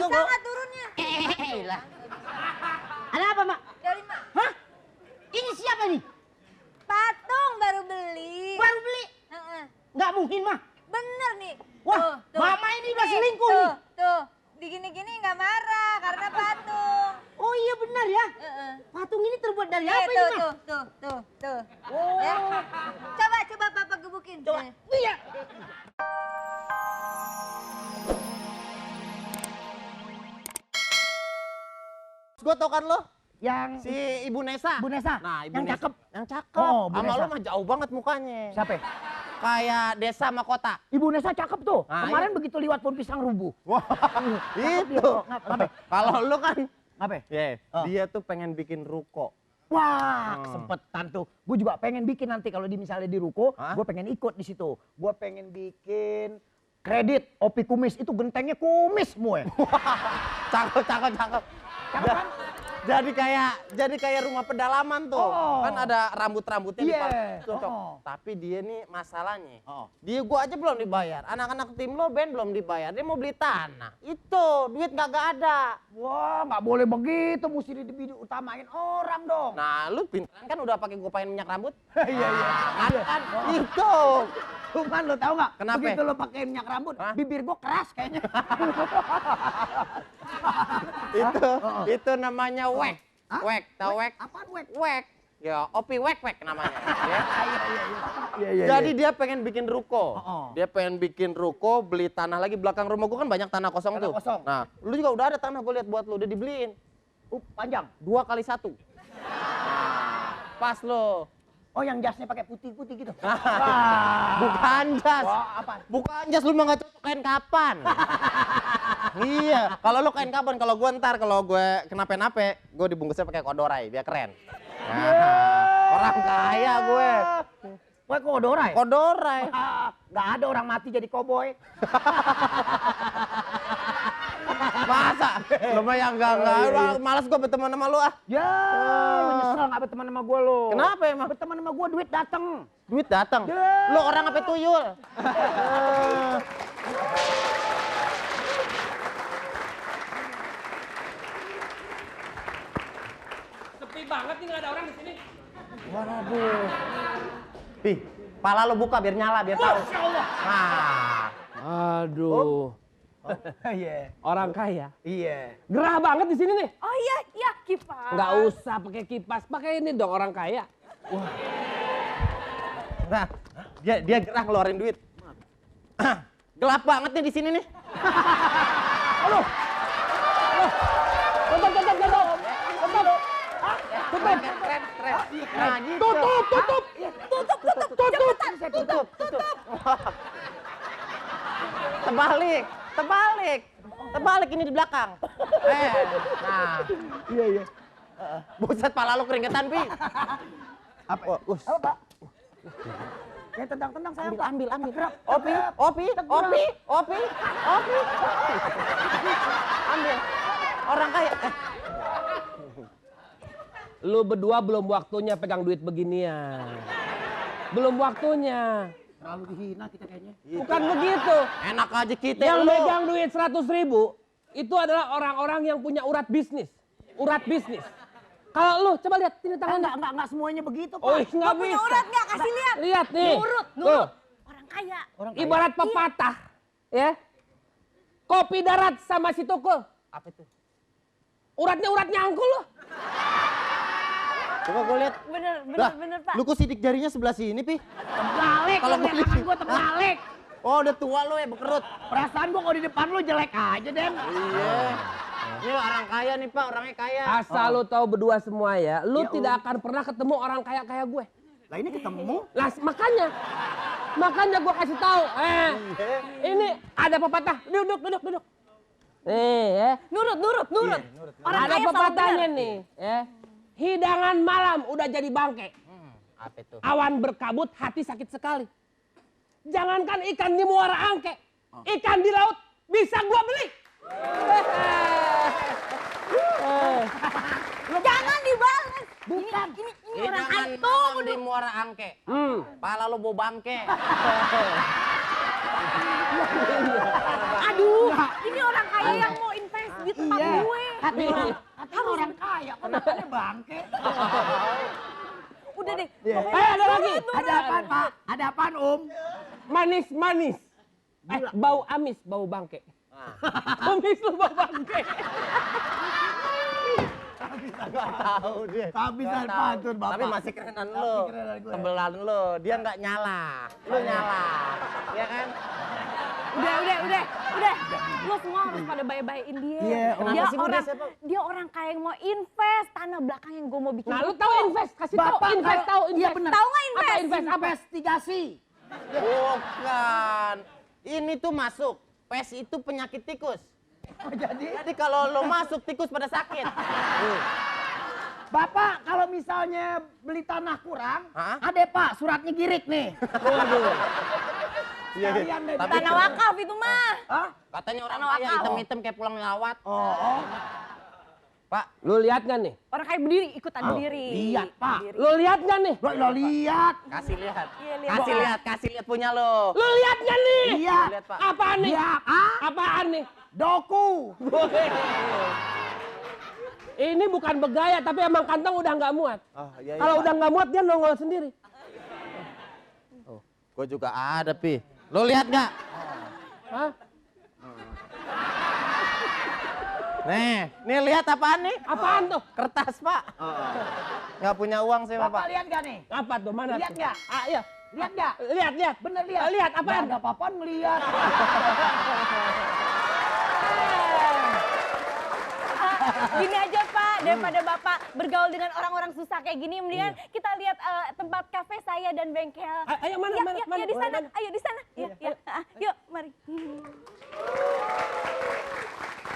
Bisa nggak turunnya? Lah. Ada apa, Mak? Dari Mak. Hah? Ini siapa nih? Patung baru beli. Baru beli? Heeh. Nggak mungkin, Mah. Bener nih. Wah, Mama ini udah selingkuh nih. Tuh, digini-gini nggak marah karena patung. Oh iya benar ya. Heeh. Patung ini terbuat dari apa ini, Mah? Tuh. Oh. Ya. Coba Papa gebukin. Coba. Ya. Iya. Gue tau kan lo? Yang Si Ibu Nesa. Bu Nesa. Nah, Ibu yang Nesa. cakep. Yang cakep. Oh, Bu Sama Nesa. lo mah jauh banget mukanya. Siapa? Kayak desa sama kota. Ibu Nesa cakep tuh. Nah, Kemarin begitu liwat pohon pisang rubuh. Wah, itu. Ngapain? Kalau lo kan, Ngapain? ya, dia tuh pengen bikin ruko. Wah, kesempetan tuh. Gue juga pengen bikin nanti kalau misalnya di ruko, gue pengen ikut di situ. Gue pengen bikin kredit Opi Kumis, itu gentengnya kumis semua. Cakep. Cakep kan? Jadi kayak rumah pedalaman tuh. Oh. Kan ada rambut-rambutnya Iya. cocok. Oh. Tapi dia nih masalahnya. Dia gua aja belum dibayar. Anak-anak tim lo band belum dibayar. Dia mau beli tanah. Itu duit kagak ada. Wah, nggak boleh begitu, mesti utamain orang dong. Nah, lu pintaran kan udah pakai gopain minyak rambut? Iya. Kan itu. Cuman lo tau nggak? Kenapa? Begitu lo pakai minyak rambut, bibir gue keras kayaknya. Itu namanya wek. Wek, tau wek? Apaan wek? Wek. Ya, Opi wek namanya. Ya. Iya. Jadi dia pengen bikin ruko. Oh. Dia pengen bikin ruko, beli tanah lagi belakang rumah gua kan banyak tanah kosong tuh. Kosong. Nah, lu juga udah ada tanah gua lihat buat lu udah dibeliin. Panjang. 2 kali 1. Pas lo. Oh, yang jasnya pakai putih-putih gitu. Bukan jas. Wah, apa? Bukan jas, lu mah nggak cocok kain kapan. Iya, kalau lu kain kapan, kalau gua ntar kalau gue kenapa-napa, gue dibungkusnya pakai kodorai biar keren. Nah, orang kaya gue. Wah, kodorai? Kodorai. Nggak ada orang mati jadi koboi. Masa? Lu mah yang enggak. Malas gue berteman sama lu ah. Ya, lu nyesel nggak berteman sama gue lo. Kenapa emang? Berteman sama gue duit dateng. Duit datang. Ya. Lu orang apa tuyul? Sepi banget nih, nggak ada orang di sini. Waduh. Ih, pala lu buka biar nyala, biar tahu. Masya Allah. Nah. Aduh. Iya. Orang kaya. Iya. Gerah banget di sini nih. Oh iya, kipas. Nggak usah pakai kipas, pakai ini dong orang kaya. Nah, dia gerah ngeluarin duit. Gelap banget nih di sini nih. Tutup. Keren. Nah, gitu. Tutup. Terbalik ini di belakang. Nah. Iya. Buset, pala lu keringetan, Pi. Apa? Apa, Pak? Ya, tendang saya, Pak. Ambil. Gerak. Opi. Ambil. Orang kaya. Lu berdua belum waktunya pegang duit beginian. Belum waktunya. Terlalu dihina kita kayaknya. Bukan begitu. Enak aja kita Yang lu. megang duit 100.000 itu adalah orang-orang yang punya urat bisnis. Kalau lu coba lihat sini tangan. Enggak semuanya begitu, Pak. Oh, nggak Punya bisa. urat nggak? Kasih lihat. Lihat nih. Nurut. Tuh. Orang kaya. Ibarat pepatah, ya. Kopi darat sama si tukul. Apa itu? Uratnya urat nyangkul loh. Coba gue lihat. Bener Pak. Lu kok sidik jarinya sebelah sini, Pi? Terbalik, Kalau kalau gua tangan lihat- gue terbalik. Oh, udah tua lu ya, bekerut. Perasaan gue kalau di depan lu jelek aja, Den. Iya. Ini orang kaya nih, Pak, orangnya kaya. Asal lu tahu berdua semua ya, lu tidak akan pernah ketemu orang kaya kayak gue. Lah ini ketemu. Lah makanya gue kasih tahu. Ini ada pepatah. Duduk. Nih ya. Nurut. Orang Ada kaya selalu pepatahnya benar. nih. Ya. Hidangan malam udah jadi bangke. Apa itu? Awan berkabut, hati sakit sekali. Jangankan ikan di muara angke, ikan di laut bisa gua beli. Jangan dibales. Bukan. Ini orang Jangan kaya. malam di muara angke. Pala lu bau bangke. Aduh, ini orang kaya yang mau invest tempat Iya. gue. Katanya orang kaya, kok makannya bangke. Udah deh. Iya. pokoknya Ada lagi. Ada apaan, Pak? Ada apaan, Om? Manis. Bau amis, bau bangke. Amis lu bau bangke. Gak tahu dia. Kehabisan Nggak tahu. pantun, Bapak. Tapi masih kerenan Tapi lu. kerenan gue. Tebelan lu. Dia nggak nyala. Lu nyala. Iya kan? Udah. Lo semua harus pada baik-baikin dia. Iya, kenapa dia sih, Bu? orang, Dia siapa? dia orang kaya yang mau invest tanah belakang yang gue mau bikin. Nah, lu ruko. tahu invest, kasih tahu Bapak invest, kalau- tahu Iya, invest. benar. Tahu nggak Apa invest? invest? Apa? Investigasi. Bukan. Ini tuh masuk. Pes itu penyakit tikus. Jadi kalau lo masuk tikus pada sakit. Bapak, kalau misalnya beli tanah kurang, Hah? ada Pak, suratnya girik nih. Sekalian deh. Tapi- Tanah wakaf itu mah. Hah? Katanya orang Tanah kaya wakaf. hitam-hitam kayak pulang lawat. Oh. Pak, Lu lihat nggak nih? Orang kaya berdiri, ikutan berdiri. lihat, Pak. Berdiri. Lu lihat nggak nih? Lo lihat. kasih lihat. Iya, lihat. Kasih lihat punya lo. Lu lihat nggak nih? Lihat. Lihat, Pak. Apaan nih? Lihat. Ah, Apaan nih? doku. Ini bukan begaya, tapi emang kantong udah nggak muat. Iya, Kalau udah nggak muat, dia nongol sendiri. Gue juga ada, Pi. Lo lihat nggak? Hah? Nih lihat apaan nih? Apaan tuh? Kertas, Pak. Nggak punya uang sih, Bapak Bapak. lihat gak nih? Apa tuh? Mana Lihat tuh? nggak? Ah, iya. Lihat gak? Lihat. Bener lihat. Lihat apaan? Nggak ada apa-apaan ngeliat. Gini aja Pak, daripada Bapak bergaul dengan orang-orang susah kayak gini, mendingan kita lihat tempat kafe saya dan bengkel. Ayo, mana, Ya, mana, ya, mana, ya, di sana, mana? ayo di sana. Ya. Yuk, mari.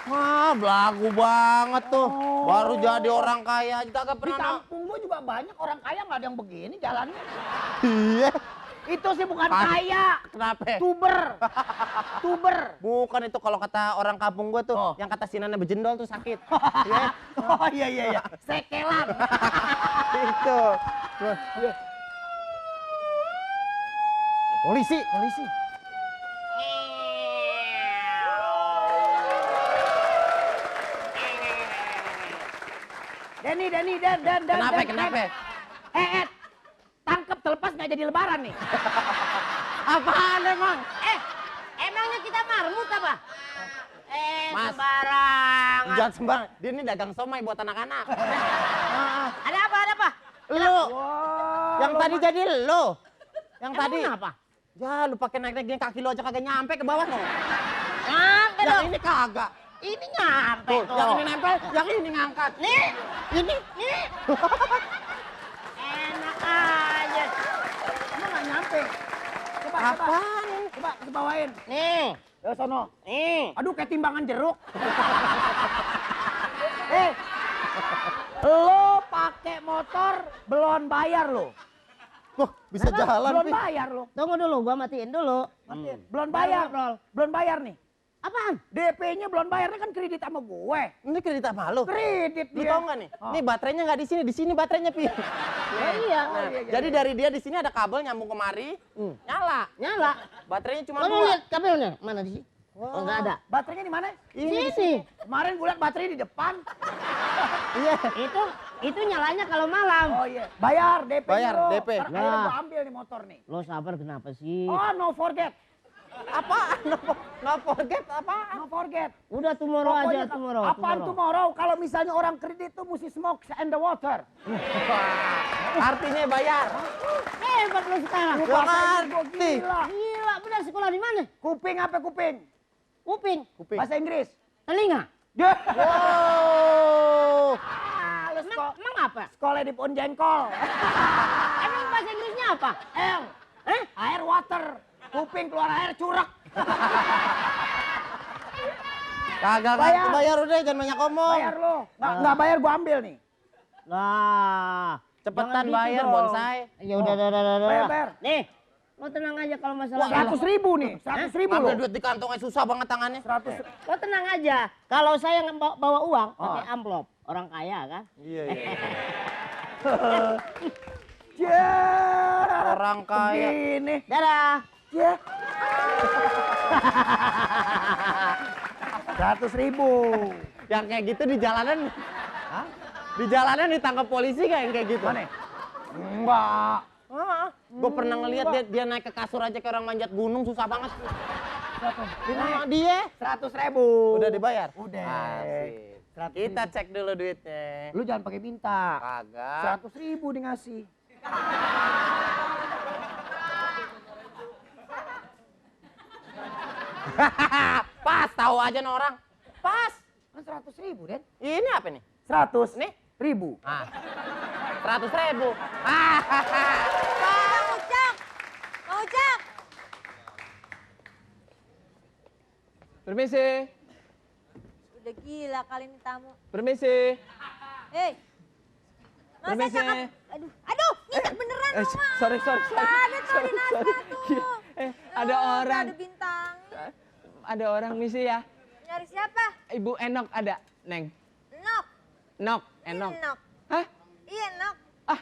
Wah, belagu banget tuh. Baru jadi orang kaya aja kagak Di pernah. kampung gua juga banyak orang kaya nggak ada yang begini jalannya. Iya. Itu sih bukan Ah. kaya. Kenapa? Tuber. Bukan itu kalau kata orang kampung gue tuh, Oh. yang kata sinannya bejendol tuh sakit. Iya. Oh iya. Sekelan. Itu. Polisi. Denny, Dan. Kenapa? Ed. Tangkep terlepas nggak jadi lebaran nih. Apaan emang? Emangnya kita marmut apa? Mas. Sembarang. Jangan sembarang. Dia ini dagang somai buat anak-anak. Ada apa? Lu. Yang lo tadi jadi lu. Yang Emang tadi. kenapa? Ya lu pakai naik-naik kaki lu aja kagak nyampe ke bawah loh. Nyampe Yang dong. ini kagak. Ini nyampe Tuh, tuh. yang ini nempel, yang ini ngangkat. Nih, Ini. enak aja. Emang nggak nyampe. Coba. Apaan? Coba bawain. Nih, Ya sono. nih. Aduh kayak timbangan jeruk. Lo pakai motor belum bayar lo. Wah, bisa jalan, Belum Pi. bayar lo. Tunggu dulu, gua matiin dulu. Belum bayar. Belum bayar nih. Apaan? DP-nya belum bayar, ini kan kredit sama gue. Ini kredit apa lu? Kredit Lu dia. tau nggak nih? Oh. Nih baterainya nggak di sini baterainya, Pi. Iya. Jadi dari dia di sini ada kabel nyambung kemari, nyala. Nyala. Baterainya cuma Lo dua. lihat kabelnya? Mana di sini? Oh, enggak ada. Baterainya di mana? Sini. Kemarin gue liat baterai di depan. Iya. Itu nyalanya kalau malam. Oh iya. Bayar DP. Bayar, lo. DP. Ntar akhirnya Nah. gue ambil nih motor nih. Lo sabar kenapa sih? Oh no forget. Apaan? No forget apaan? No forget. Udah tomorrow Pokoknya aja, tomorrow. Apaan tomorrow? Kalau misalnya orang kredit tuh mesti smoke and the water. Artinya bayar. Hebat lo sekarang. Lu Gua bahasa Inggris gua ngerti. gila. Gila, benar sekolah di mana? Kuping apa kuping? Kuping. Bahasa Inggris. Telinga. Deh. Wow. Lu Emang apa? sekolah di pohon jengkol. Emang bahasa Inggrisnya apa? L. Air water. Kuping keluar air curek. Kagak Bayar. bayar udah jangan banyak ngomong. Bayar lo. Nggak bayar gua ambil nih. Lah. Cepetan jangan gitu bayar dong. bonsai. Ya udah. Bayar. Nih, lo tenang aja kalau masalah. 100.000 nih. 100.000 Ngambil lo. duit di kantongnya susah banget tangannya. 100. Lo tenang aja. Kalau saya bawa uang pakai Oh. amplop, orang kaya kan? Iya. Ya. Orang kaya. Begini. Dadah. Ya. 100.000. Yang kayak gitu di jalanan. Hah? Di jalanan ditangkap polisi kayak yang kayak gitu. Mana? Enggak. Gue pernah ngeliat dia naik ke kasur aja kayak orang manjat gunung, susah banget. Siapa? Dia 100.000. udah dibayar? Udah. Asik. 100.000. Kita cek dulu duitnya. Lu jangan pakai minta. Kagak. 100.000 di ngasih. Pas, tahu aja nih orang. Pas. Kan 100.000, Den. Ini apa nih? 100. Nih. Ribu. Ah. 100.000. Bang Ucok. Bang Ucok. Permisi, Udah gila kali ini tamu. permisi. Hei. Masa Permisi. cakep? Aduh, nginjak beneran dong, Mas. Sorry. Ada tadi Nasma tuh. Ada orang, Ada bintang. ada orang misi ya. Nyari siapa? Ibu Enok ada, Neng. Nok. Nok, Enok. Nok. Hah? Iya, Nok. Ah,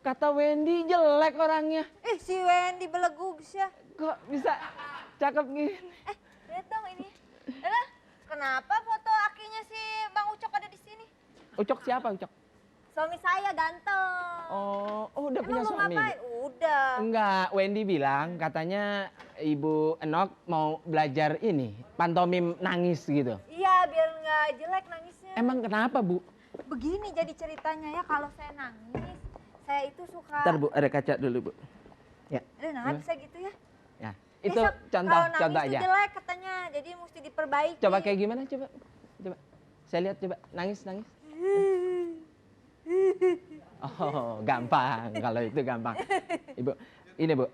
kata Wendy jelek orangnya. Si Wendy belegug sih. Kok bisa cakep gini? Lihat dong ini. Alah, kenapa foto akinya si Bang Ucok ada di sini? Ucok siapa Ucok? Suami saya ganteng. Oh, udah Emang punya mau suami. ngapain? Udah. Enggak, Wendy bilang katanya Ibu Enok mau belajar ini, pantomim nangis gitu. Iya, biar nggak jelek nangisnya. Emang kenapa, Bu? Begini jadi ceritanya ya, kalau saya nangis, saya itu suka. Ntar Bu, ada kaca dulu Bu. Ya, Aduh, nah bisa gitu ya. ya. Itu Besok contoh, kalau nangis contoh tuh aja. jelek katanya, jadi mesti diperbaiki. Coba kayak gimana, coba. Coba. Saya lihat, coba. Nangis. Oh, gampang. Kalau itu gampang. Ibu, ini Bu,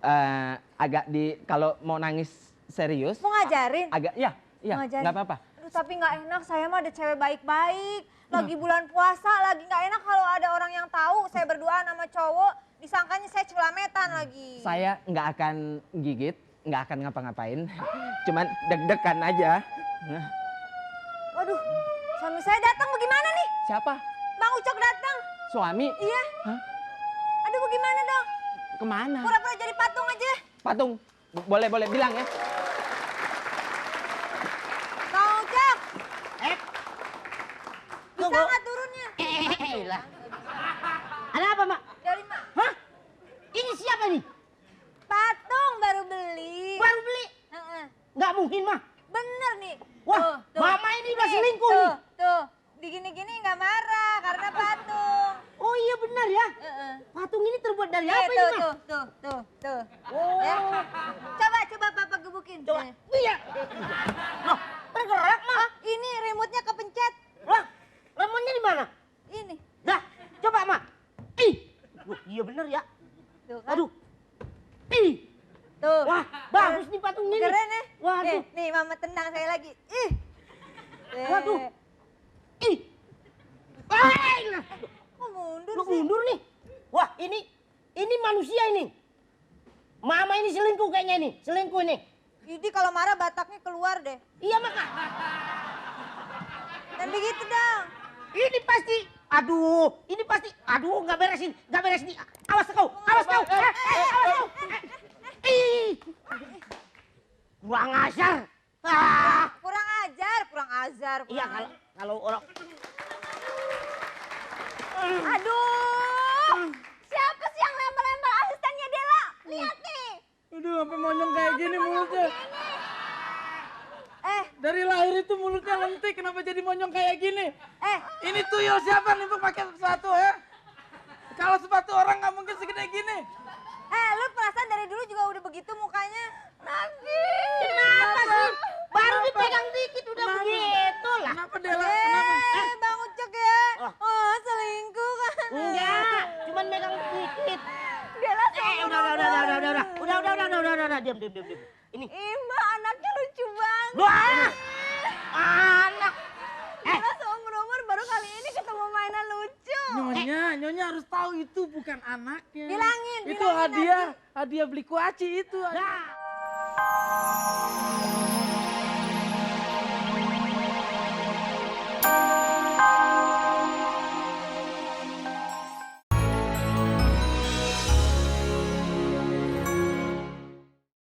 agak kalau mau nangis serius, Mau ngajarin? agak, iya, Ngajarin. nggak apa-apa. Aduh, tapi nggak enak, saya mah ada cewek baik-baik. Lagi bulan puasa, lagi nggak enak kalau ada orang yang tahu saya berduaan sama cowok, disangkanya saya celametan lagi. Saya nggak akan gigit, nggak akan ngapa-ngapain, cuman deg-degan aja. Nah, Waduh, suami saya datang bagaimana nih? siapa? Bang Ucok datang. Suami? Iya. Hah? Aduh, bagaimana dong? Kemana? Pura-pura jadi patung aja. Patung. Boleh bilang ya. Bang Ucok, bisa Tunggu. nggak turunnya? Lah. Ada apa, Mak? Dari mak. Hah? Ini siapa nih? Patung baru beli. Baru beli? Heeh. Nggak mungkin, Mah. Bener nih. Wah, Mama ini udah selingkuh nih. Tuh, digini-gini nggak marah karena patung. Oh iya benar ya. Heeh. Patung ini terbuat dari Eh, apa ini, Mah? tuh. Oh. Ya. Coba papa gebukin. Coba. Eh. Iya. Loh, bergerak, Mah. Ah, ini remote-nya kepencet. Lah, lemonnya di mana? Ini. Dah, coba, Mak. Ih. Loh, iya benar ya. Tuh kan. Aduh. Ih. Tuh. Wah, bagus nih patungnya nih. Keren ya? Waduh. Nih mama tendang saya lagi. Ih. Waduh. Ih. Lah. Kok mundur Lu sih? mundur nih. Wah, ini manusia ini. Mama ini selingkuh kayaknya ini. Selingkuh ini. Jadi kalau marah bataknya keluar deh. Iya, Maka. Dan begitu dong. Ini pasti. Aduh, nggak beres nih. Awas kau. Awas kau. Ih. Kurang ajar. Ah. Kurang ajar. Iya, kalau orang. Aduh. Siapa sih yang lempar-lempar asistennya Dela? Lihat nih. Aduh, sampai monyong kayak gini mulutnya. Dari lahir itu mulutnya lentik, kenapa jadi monyong kayak gini? Ini tuyul siapa nih untuk pakai sepatu ya? Kalau sepatu orang nggak mungkin segede gini. Lu perasaan dari dulu juga udah begitu mukanya? Nanti. Kenapa sih? Baru dipegang dikit udah begitu lah. Kenapa Dela? Kenapa? Bang Ucok ya. Oh, selingkuh kan. Enggak, cuman megang dikit. Dela Udah, diam. Ini. Mbak, anaknya lucu banget. Wah! Anak. Dela seumur-umur baru kali ini ketemu mainan lucu. Nyonya harus tahu itu bukan anaknya. Bilangin Itu hadiah beli kuaci itu. Nah.